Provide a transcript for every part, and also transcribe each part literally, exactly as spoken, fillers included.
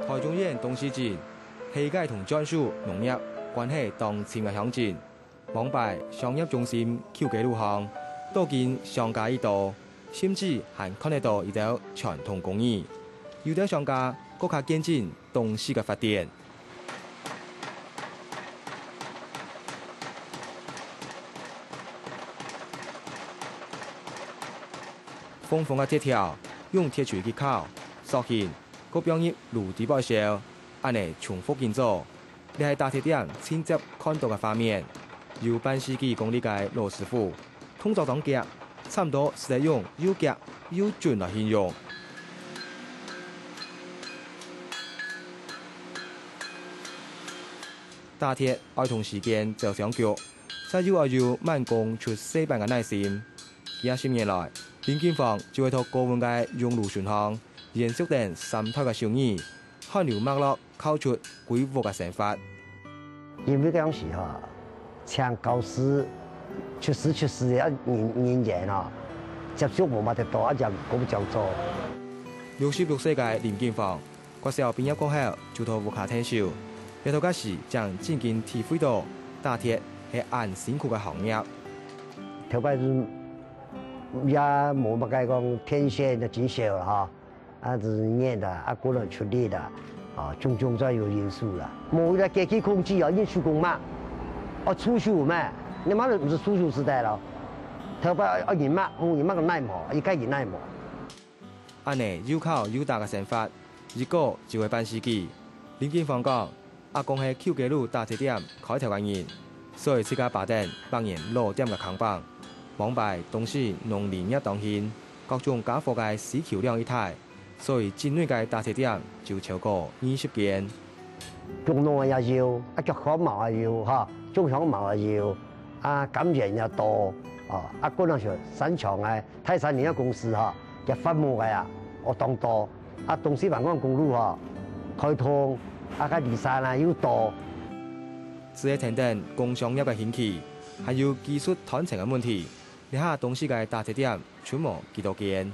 海中央東勢鎮係一個同專屬農業關係當深个鄉鎮。往擺商業中心舊街路項，到今商家已多，甚至還看得到一兜傳統工藝。有兜商家更加見證東勢个發展。 紅紅个鐵條，用鐵錘去敲、塑形，過放入爐底背燒，恁呢重複緊做。這係打鐵店盡輒看到个畫面。有半世紀功力个老師傅，動作當遽，差毋多使得用又遽又準來形容。打鐵愛同時間走相逐， 煞又愛有慢工出細版个耐心。幾下十年來，林金芳就會在顧問个用路脣項，延續等三代个手藝，汗流脈落，靠出歸屋个生活。因為該當時吼，請教師、出師、出師个人、人員吼，接觸無麼个多，啊，就講講做。六十六歲个林金芳， 國小畢業過後，就到屋下𢯭手。這到該時正真正體會到打鐵係恁辛苦个行業。頭擺係也無麼个講天線个真少啦吼，啊，係人个，啊，工人出力个，啊，種種種有因素啦。無一個機器控制哦，用手工抹，哦，搓手嘛，你嘛毋係搓手時代咯。頭擺愛人抹，無人抹个耐磨，一個人耐磨。 恁呢又敲又打个生活，一過就會半世紀。林金芳講，阿公係舊街路打鐵店開頭个人，所以自家揹等百年老店个看板。往擺東勢農林業當興，各種家伙个需求量已大，所以境內个打鐵店就超過二十間。種農个也有，啊，種香茅个也有，哈，種香茅个也有，啊，柑園也多，哦，啊，過兩條山場个 大山林業公司吼，佢伐木个啊，學當多。啊，東勢橫貫公路吼，開通，啊，該梨山啊又多。除了跈等工商業个興起，還有技術斷層个問題。這下東勢个打鐵店賰無幾多間。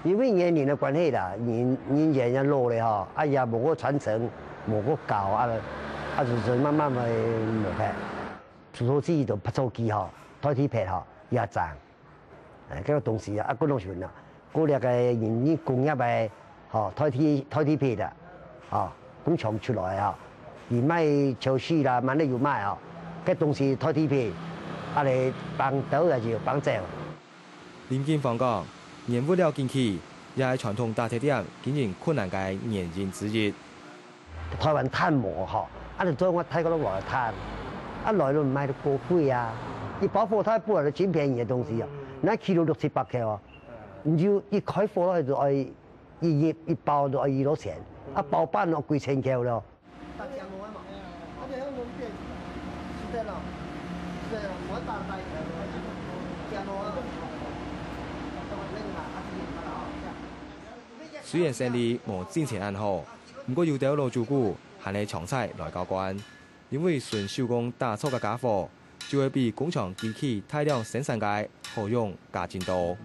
因為年齡个關係啦，人，人員也老了吼，啊，也無个傳承，無个教，啊，啊，就，就慢慢个無忒。除草劑就拍草機吼，代替坯吼，也正。 哎，這個東西啊，啊，過兩時啊，過這個人，人工業个，吼，代替，代替坯个，吼，工廠出來啊，佢賣超市啦，滿地有賣哦。該東西代替坯，啊，來幫兜也就幫走。林金芳講，原物料緊缺，也係傳統打鐵店經營困難个原因之一。 台灣炭無吼，啊，就做我泰國落來炭，啊，來了賣到過貴啊。一包火炭本來就真便宜个東西啊，那kilo六七百塊啊，你就一開火落去就愛一一一包就愛幾多錢，啊，包半就幾千塊了。 雖然生理無進前恁好，毋過有兜老主顧還係常在來交關，因為純手工打造个傢伙，就會比工廠機器大量生產个好用加真多。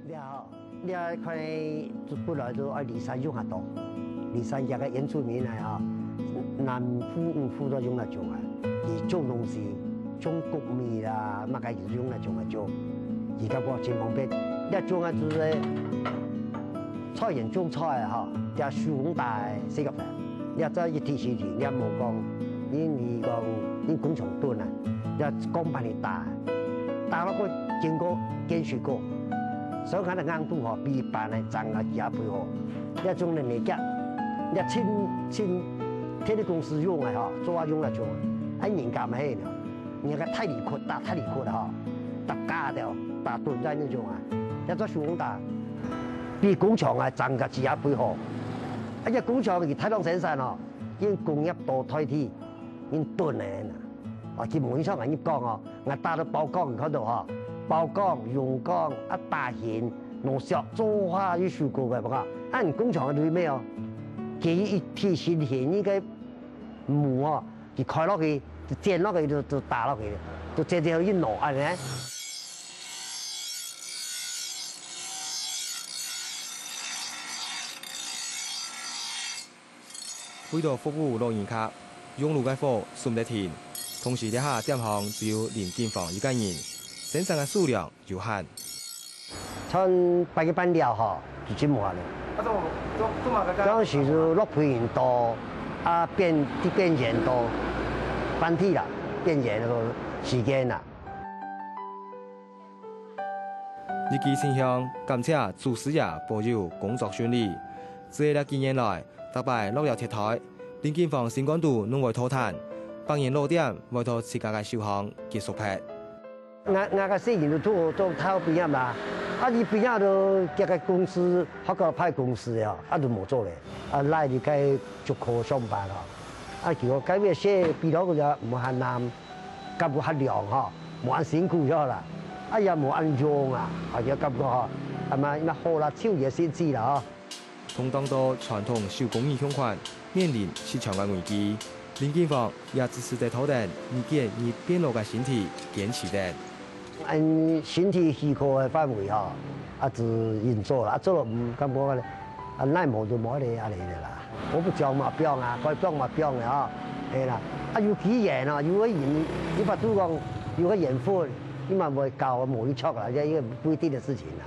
這吼，這塊本來就愛梨山用較多，梨山這個原住民來吼，南部、五部都用來種啊。佢種東西，種穀米啦，麼个佢用來種來種，佢感覺真方便。這種啊，就係 菜園種菜啊吼，這手工打个四角田，這做一體成型，這無講，因為講因工廠燉啊，這鋼板來打，打落去經過見水過，所以佢个硬度吼比一般个增加幾下倍吼。這種个美甲，這清清電力公司用个吼，做下用來做，啊人家毋係呢。 你看大理石，打大理石个吼，打架个，打蹲在那種啊，要做手工打，比工廠啊增加幾下倍吼。而且工廠佢大量生產哦，因工業多代替，因蹲个呢。啊，佢無影響啊，你講哦，𠊎打到包工，你看到吼，包工、用工啊，打形、弄小做下又手工个，不過，按工廠个對面哦，佢一體成型，應該無哦。 佢開落去，就剪落去，就，就打落去，就剪剪好一弄，恁呢。為著服務老人家，用爐个火順得停。同時，這下店項只有林景芳一個人，生產个數量有限。像八月半了吼，就盡無了。啊，做做做麼个？當時就落肥人多，啊，變變現多，翻地啦，變現个時間啦。 日記信箱，感謝祖師爺保佑工作順利。自這幾年來，逐擺落了忒台，林景芳心肝肚攏會討嘆，百年老店會到自家个手項結束忒。𠊎𠊎个細人都讀讀大學畢業啦，啊，佢畢業都結个公司，學校派公司哦，啊，都無做咧，啊，來佢該竹科上班哦，啊，結果該位寫比落个毋還難。 甲有較涼吼，無恁辛苦就好啦。啊，也無恁用啊，啊，就感覺吼，啊嘛，嘛好啦，手也先試啦吼。同當多傳統手工藝相關，面臨市場个危機，林景芳也只使得拖等日漸日變老个身體堅持等。嗯，身體許可个範圍吼，啊，就運作啦，啊，做了毋感覺个咧。 啊，耐無就無咧，恁呢啦。我不講嘛放啊，該放嘛放个吼，係啦。啊，有機緣哦，有个人，你把拄講有个緣分，你嘛會到某一處啦，這一個不一定的事情啦。